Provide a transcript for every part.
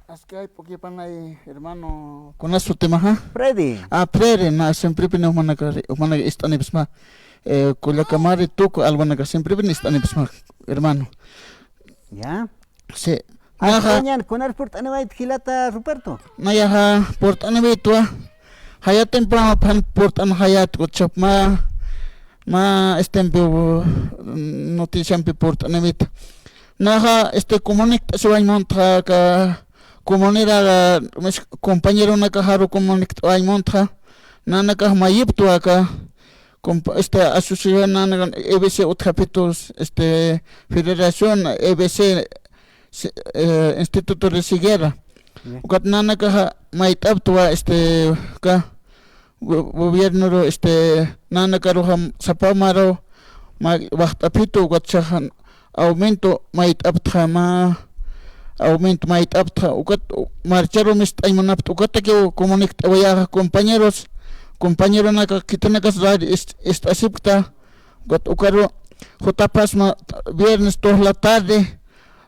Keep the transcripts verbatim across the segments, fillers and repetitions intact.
Aski jayp'ukipanay, hermano. ¿Kunas sutimaxa? Freddy. Ah, Freddy, na, siemprepini jumanaka, jumanaka ist'anipxsma. Eh, kullakamari tuku alwanaka siemprepini ist'anipxsma, hermano. Ya. Sí. Naxa. Astañan, ¿kunar purt'aniwayt jilata Ruperto? Nayaxa purt'aniwitwa. Jaya temprano purt'an jayat kuchapma. Ma, este, noticiampi purt'aniwit. Naxa, este, comunikt'asiwañ muntxa aka comunera, mis compañeronakaxaru comunikt'awañ muntxa, nanakax mayiptwa aka, compa-, este, asociación nanaka E B C utjapitus, este, federación E B C, si-, eh, Instituto de Siguiera. Ya. Ukat nanakaxa mayt'aptwa, este, aka, go-, gobiernoru, este, nanakaruxa sapa maraw ma-, waxt'apxitu, ukat chaxan aumento mayt'aptxa, ma aumento mayt'aptxa, ukat marcharu mist'añ munapxta, ukatakiw comunikt'awayäxa compañeros, compañeronaka khitinakas radio ist-, ist'asipkta, ukat ukaru jutapxasma viernes dos la tarde,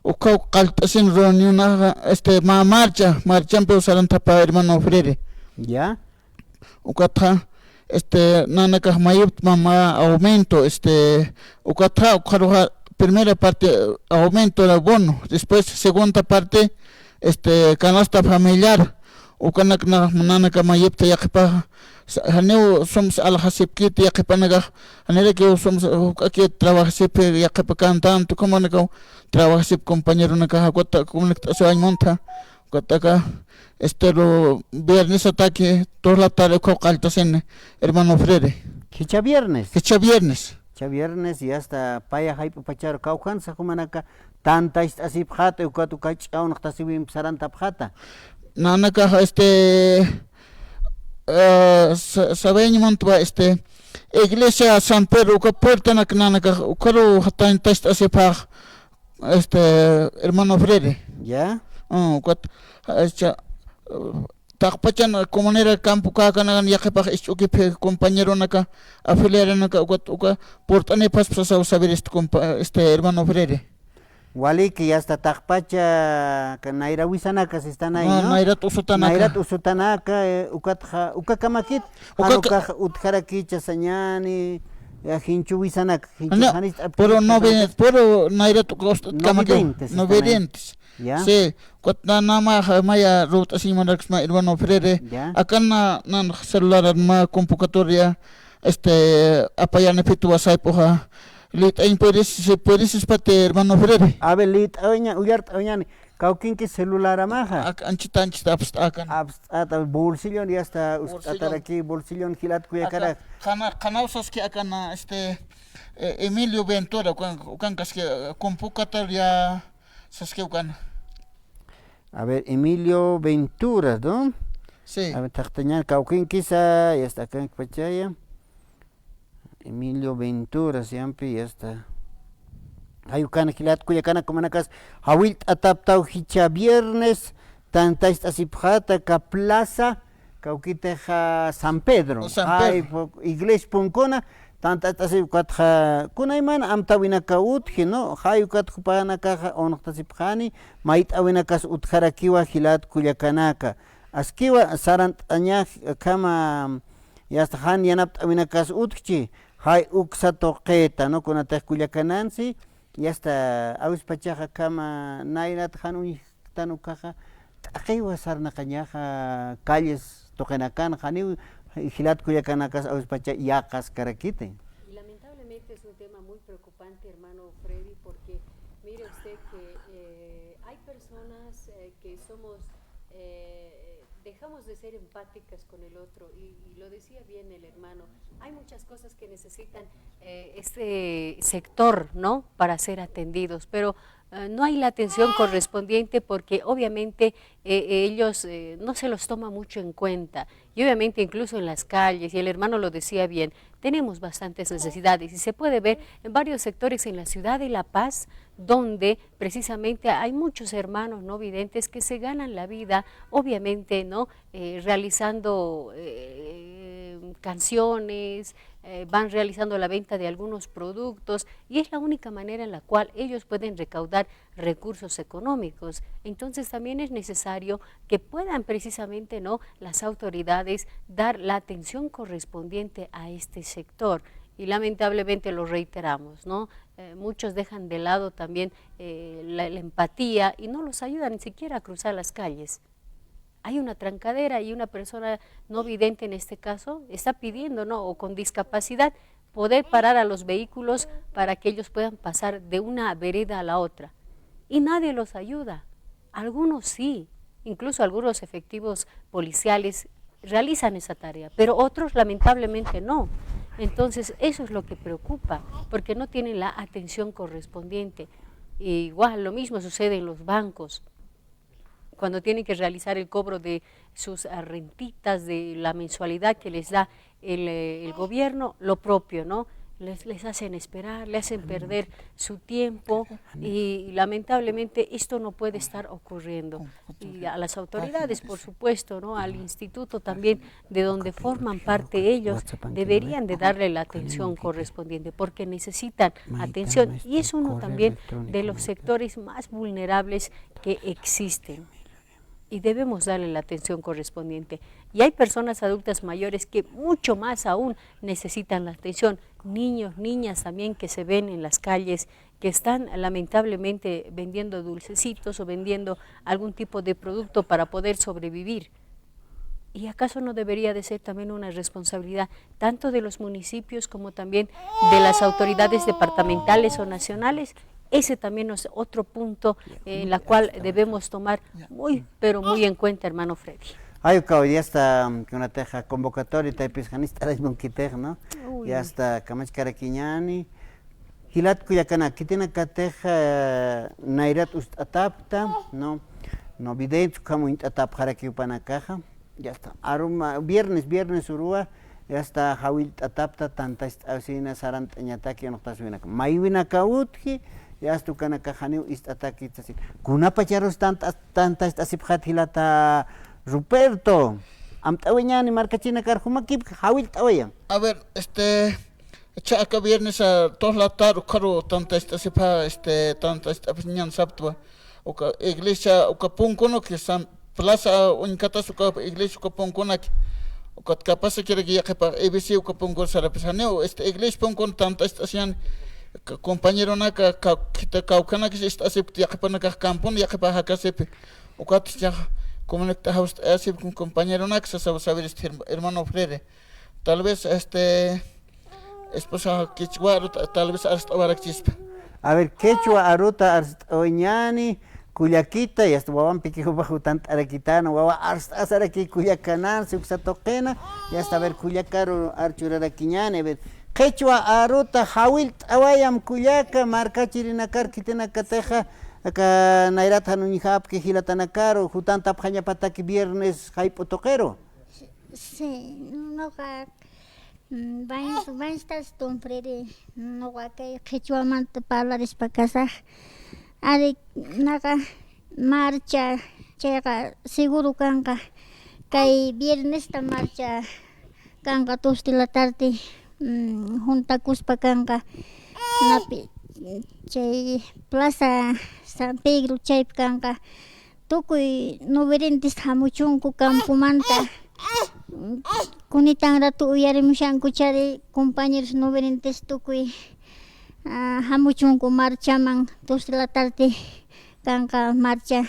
ukaw qallt'asin reunionaxa, este, ma marcha, marchampiw saranthapa hermano Freddy. Ya. Ukatxa, este, nanakax mayiptma ma aumento, este, ukatxa, ukxaruxa primera parte, eh, aumento de bono, después segunda parte, este, canasta familiar, ukanak na-, nanaka mayipta yaqhipaxa, sa-, janiw sums aljasipkit yaqhipanakax, janirakiw sums juk'akit trabajasip yaqhipakan tanto, como nakaw trabajasip compañeronakax, ukat comunikt'asiwañ muntxa, ukat aka, este, lo viernesataki, dos la tarde, ukaw qallt'asin, hermano Freddy. Jichha viernes. Jichha viernes. Jichha viernes, y hasta paya jayp'u pacharu kawkhansa jumanaka, tantacht'asipxäta, ukat uka ch'awnxtasiwimp sarantapxäta. Nanakax, este, eh, sa-, sabeñ muntwa, este, iglesia San Pedro, uka puertanak nanakax, ukaru tantacht'asipxäx, este, hermano Freddy. Ya. Ah, ukat, este, taqpachan comunera campo käkanakan yaqhipax isch'ukipxi compañeronaka, afiliaronaka, ukat, uka purt'anipxaspa sasaw saber este compa-, este, hermano Freddy. Waliki, ya está, taqpacha, ka-, nayra wisanaka, si están ahí, ah, ¿no? Nayrat usutanaka. Nayrat usutanaka, eh, ukatxa, ukakamakit, uka jan ka- ukax utjarakicha sañani, ya, jinchu wisanaka, jinchu. No, janist'apki, pero no vi-, pero nayrat uka usutanaka. No videntes, no están ahí. Videntes. Ya. Sí, ukat na-, namaxa maya ruwt'asiñ munaraksma hermano Freddy. Ya. Akan na-, nan celular ma convocatoria, este, apayanipxitwa sayp'uxa. Liyt'añ puedes, si puedes, espate, hermano Freddy. A ver, liyt'awaña, ullart'awañani. Kawkinki celularamaxa. Ak-, anchita, anchita apst'akan. Apst'ata, bolsillon, ya está, bolsillon. Ust'ataraki, bolsillon, jilat kuyakarak. Aka, qana-, qanaw saski akana, este, eh, Emilio Ventura, ukan, ukan kaski, eh, convocatoria saski ukan. A ver, Emilio Ventura, ¿no? Sí. A ver, taqtañan kawkinkisa, ya está, akan pachaya. Emilio Ventura, siempre, ya está. Jay ukan jilat kullakanak, jumanakas jawillt'ataptaw jichha viernes, tantacht'asipxäta aka plaza, kawkitixa San Pedro. San Pedro. Ay, pu-, iglesia punkuna, tantacht'asipxäta, kunayman amtawinaka utji, ¿no? Jay ukat jupanakaxa unxtasipxani, mayt'awinakas utjarakiwa jilat kullakanaka. Askiwa sarant'añax akhama, ya está, jan yanapt'awinakas utjchi, jay uksa tuqita, ¿no? Kunatix kullakanansi, ya está, awispachaxa akhama nayrat jan uñjktan ukaxa, t'aqiwa sarnaqañaxa calles tuqinakan, janiw jilat kullakanakas awispacha yäqaskarakiti. Y lamentablemente es un tema muy preocupante, hermano Freddy, porque mire usted que, eh, hay personas, eh, que somos, eh, dejamos de ser empáticas con el otro, y, y lo decía bien el hermano, hay muchas cosas que necesitan, eh, este sector, ¿no? Para ser atendidos, pero, eh, no hay la atención correspondiente porque obviamente, eh, ellos, eh, no se los toma mucho en cuenta. Y obviamente incluso en las calles, y el hermano lo decía bien, tenemos bastantes necesidades y se puede ver en varios sectores en la ciudad de La Paz, donde precisamente hay muchos hermanos no videntes que se ganan la vida, obviamente, ¿no? Eh, realizando, eh, canciones, eh, van realizando la venta de algunos productos y es la única manera en la cual ellos pueden recaudar recursos económicos. Entonces también es necesario que puedan precisamente, ¿no?, las autoridades dar la atención correspondiente a este sector. Y lamentablemente lo reiteramos, ¿no? Eh, muchos dejan de lado también, eh, la, la empatía y no los ayudan ni siquiera a cruzar las calles. Hay una trancadera y una persona no vidente en este caso está pidiendo, ¿no?, o con discapacidad, poder parar a los vehículos para que ellos puedan pasar de una vereda a la otra. Y nadie los ayuda. Algunos sí, incluso algunos efectivos policiales realizan esa tarea, pero otros lamentablemente no. Entonces, eso es lo que preocupa, porque no tienen la atención correspondiente. Igual, lo mismo sucede en los bancos. Cuando tienen que realizar el cobro de sus, ah, rentitas, de la mensualidad que les da el, eh, el gobierno, lo propio, ¿no? Les, les hacen esperar, le hacen perder su tiempo y lamentablemente esto no puede estar ocurriendo. Y a las autoridades, por supuesto, ¿no?, al instituto también, de donde forman parte ellos, deberían de darle la atención correspondiente, porque necesitan atención y es uno también de los sectores más vulnerables que existen. Y debemos darle la atención correspondiente. Y hay personas adultas mayores que mucho más aún necesitan la atención. Niños, niñas también que se ven en las calles, que están lamentablemente vendiendo dulcecitos o vendiendo algún tipo de producto para poder sobrevivir. ¿Y acaso no debería de ser también una responsabilidad tanto de los municipios como también de las autoridades departamentales o nacionales? Ese también es otro punto, eh, en la cual debemos tomar muy, pero muy en cuenta, hermano Freddy. Ay, ukaw, ya está, mm, kunatixa convocatoria taypis janist'arañ munkitix, ¿no? Uy. Ya está, kamachkarakiñäni. Jilat kullakanaka, khitinakatix, eh, nayrat ust'atapxta, ¿no? No, vidente ukham uñt'atapxaraki jupanakaxa. Ya está. Aruma, viernes, viernes uruwa, ya está, jawillt'atapxta, tantacht'asina, sarant'añataki, unuqtasiwinaka. Maywinaka utji, ya está, ukanakax janiw ist'ataki, sasina. Kunapacharus tanta-, tantacht'asipxat jilata Ruperto. Amt'awiñäni markachirinakar jumakipki, jawillt'awayam. A ver, este, Cha aka viernes a dos la tarde, ukaru tantacht'asipxa, este, tantacht'apxiñan saptwa. Uka iglesia, uka punkunuk, San Plaza, uñkatas uka iglesia, uka punkunak. Ukat kapasakiraki yaqhipax, E B C uka punkun sarapis janiw, este, iglesia punkun tantacht'asiñan, ka-, compañeronaka, ka-, khita kawkhanakis ist'asipkti yaqhipanakax kampun, yaqhipax jakasipi. Ukat chax comunicación jawst'asipki compañeronaka, sasa saber este herm-, hermano Freddy. Tal vez, este, esposa, quechua aruta, tal vez arst'awarakchispa. A ver, quechua aruta arst'awañäni, kullakita, y hasta wawampiki jupax jutant'arakitana, wawa arst'asaraki kullakanansi uksa tuqina, y hasta, a ver, kullakaru archurarakiñäni, a ver, quechua aruta jawillt'awayam kullaka, markachirinakar khitinakatixa, aka nayrat jan uñjapki jilatanakaru, jutantapxañapataki viernes jayp'u tuqiru. Sí, nuqa, mm, bañs-, bañstas tumpriri, nuqa kay qhichwamanta parlarispa kasax. Ari, naqa marcha, chayqa seguro kanqa, kay viernesta marcha kanqa, dos de la tarde, mm, juntakuspa kanqa, napi, chay Plaza San Pedro chaypi kanqa. Tukuy novidentes jamuchunku campomanta. Kunitan rato uyarimushankuchari, compañeros novidentes tukuy, ah, jamuchunku marchaman, dos de la tarde kanqa marcha.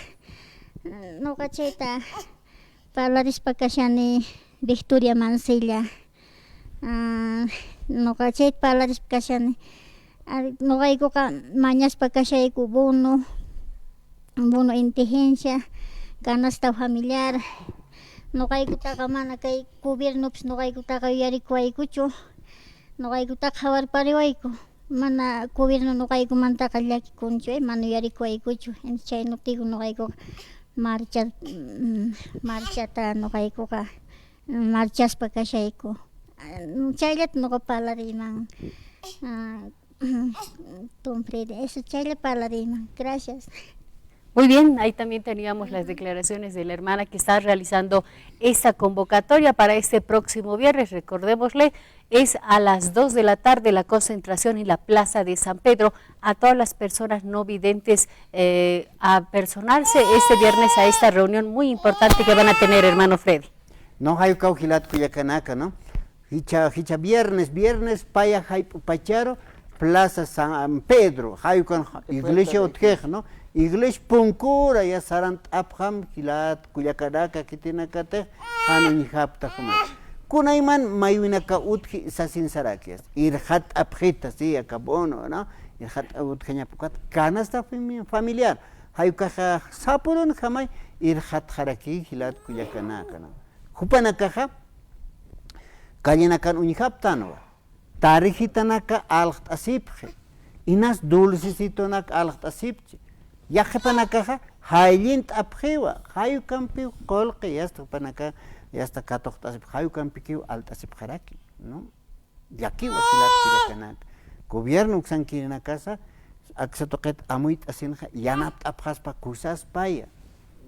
Nuqa chayta parlarispa kashani, Victoria Mancilla. Ah, nuqa chayta parlarispa kashani. Ari, nuqaykuqa mañaspa kashayku bono, bono indigencia, canasta familiar. Nuqaykutaqa mana kay gobiernopis nuqaykutaqa uyarikuwaykuchu. Nuqaykutaqa qhawarpariwayku. Mana gobierno nuqaykumantaqa llakikunchu, eh, mana uyarikuwaykuchu. Entonces, chaynutiku nuqaykuqa marcha, mm, marchata nuqaykuqa marchaspa kashayku. Ah, chayllata nuqa parlariyman. Ah, tumpriri, eso chaylla parlariyman. Gracias. Muy bien, ahí también teníamos las declaraciones de la hermana que está realizando esta convocatoria para este próximo viernes. Recordémosle, es a las dos de la tarde la concentración en la Plaza de San Pedro. A todas las personas no videntes, eh, a personarse este viernes a esta reunión muy importante que van a tener, hermano Freddy. No, jay ukaw jilat kullakanaka, ¿no? Jichha, jichha viernes, viernes paya jayp'u pacharu, Plaza San Pedro, jay ukan iglesia utjix, ¿no? Iglesia punkura ya sarant'apxam jilat kullakanaka khitinakatix, jan uñjapta juma. Kunayman maywinaka utji sasin saraki, irxat'apxita, sí, aka bono, ¿no? Irxat'ap utjañap ukat canasta fami-, familiar. Jay ukaxa sapürunjamay irxatxaraki jilat kullakanaka, ¿no? Jupanakaxa callinakan uñjaptanwa. Tarijitanaka alxt'asipxi. Inas dulcesitonak alxt'asipchi. Yaqhipanakaxa jayllint'apxiwa. Jay ukampiw qullqi, yasta jupanaka, yasta katuqt'asipxi. Jay ukampikiw alt'asipxaraki, ¿no? Llakiwa jilat kullakanaka. Gobierno uksankirinakasa, aksa tuqit amuyt'asinxa, yanapt'apxaspa, kusaspaya,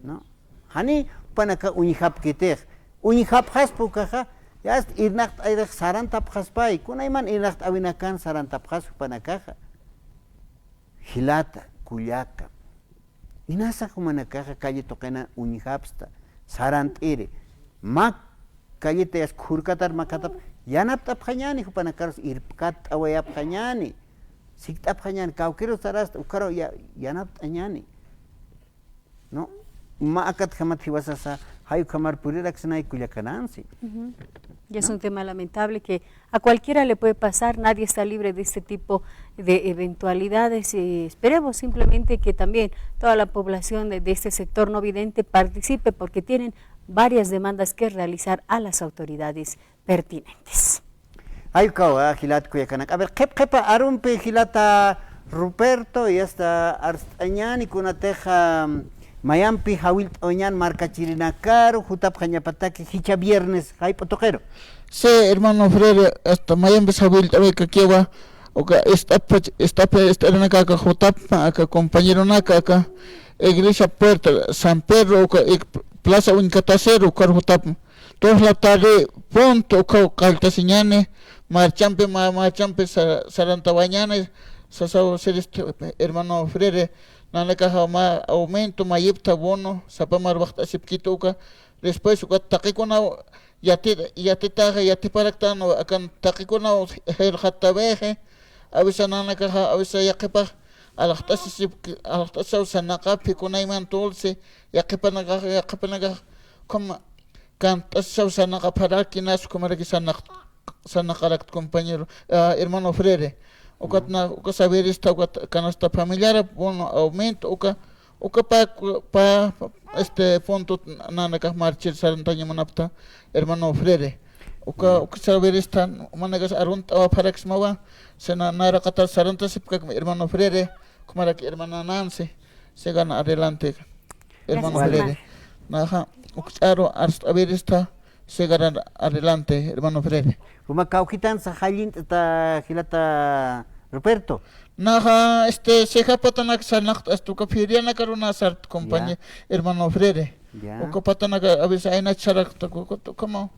¿no? Jani jupanaka uñjapkitix. Uñjapxaspa ukaxa, yast irnaqt'ayrix sarantapxaspay. Kunayman irnaqt'awinakan sarantapxaspa jupanakaxa. Jilata, kullaka. Inasa jumanakaxa calle tuqinan uñjapxsta, sarant'iri. Mä calleta yast khurkatar makatap, yanapt'apxañäni jupanakarus, irpkatt'awayapxañäni, sikt'apxañäni, kawkïrus sarasta, ukaru ya-, yanapt'añäni. ¿No? Mä akatjamat jiwasasa, jay ukhamar puriraksnay kullakanansi. Ujú. Y es un tema lamentable que a cualquiera le puede pasar, nadie está libre de este tipo de eventualidades, y esperemos simplemente que también toda la población de, de este sector no vidente participe, porque tienen varias demandas que realizar a las autoridades pertinentes. Jay ukawa, jilat kullakanak. A ver, qhip qhipa arumpi jilata Ruperto, yasta arst'añäni, kunatixa mayampi jawillt'awañäni markachirinakaru, jutapxañapataki jichha viernes jayp'u tuqiru. Sí, hermano Freire, hasta mayampis jawillt'awaykakiwa, uka ist'apach-, ist'apa-, ist'arinaka aka jutapma, aka compañeronaka, aka iglesia puerta San Pedro, uka ik-, plaza uñkatasiru, ukar jutapma. Dos la tarde punto ukaw qalltasiñäni, marchampi, ma-, marchampi sa-, sarantawañäni, sasaw sirist hermano Freire, nanakaxa mä aumento, mayipta bono, sapa marwaqt'asipkit uka, después uka taqikunaw yati-, yatitaxa, yatiparaktan, akan taqikunaw jilxattawixi, avisa nanakaxa, avisa yaqhipax, alxt'asisipki, alxt'asisaw sarnaqapxi kunayman dulce, yaqhipanakax, yaqhipanakax, como, kant'asisaw sarnaqapxaraki, inas ukhamaraki sarnaq-, sarnaqarakt compañero, ah, hermano Freire. Ukat na, uka saberista, ukat canasta familiar, bono aumento, uka, uka pa, pa, este, punto nanakax marchir sarantaña munapxta, hermano Freire. Uka, uka saberista, manakax arunt'awapxaraksmawa, sena nayraqatar sarantasipkakma, hermano Freire, ukhamaraki hermana Nancy, sigan adelante. Hermano Freire. Naxa, ukch'aru arst'awirista, sigan adelante, hermano Freire. Juma kawkhitansa jayllint'ata jilata Ruperto. Naxa, este, sixapatanak sarnaqt'asta uka ferianakaru na sart compañe-, hermano Freire. Uka patanaka a veces aynach sarakta, uka, uka, ukhama,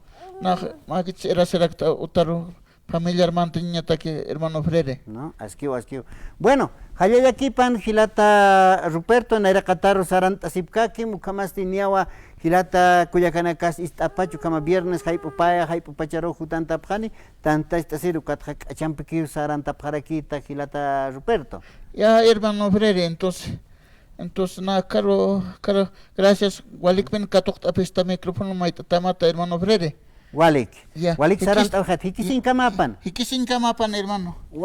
naxa, mäkit sira sarakta utaru familiar mantiñataki, hermano Freire. No, askiw, askiw. Bueno, jallallakipan jilata Ruperto, nayraqataru sarant'asipkakim, ukhamasti niyawa jilata kullakanakas ist'apach, ukhama viernes jayp'upaya, jayp'upacharu jutantapxani, tantacht'asir ukatxa k'achampikiw sarantapxarakita jilata Ruperto. Ya, hermano Freire, entonces, entonces, na, karu, karu, gracias, walikpin katuqt'apista micrófono mayt'atamata, hermano Freire. Walik. Ya. Walik sarant'awxat, jikisiñkamapan. Jikisiñkamapan, hermano.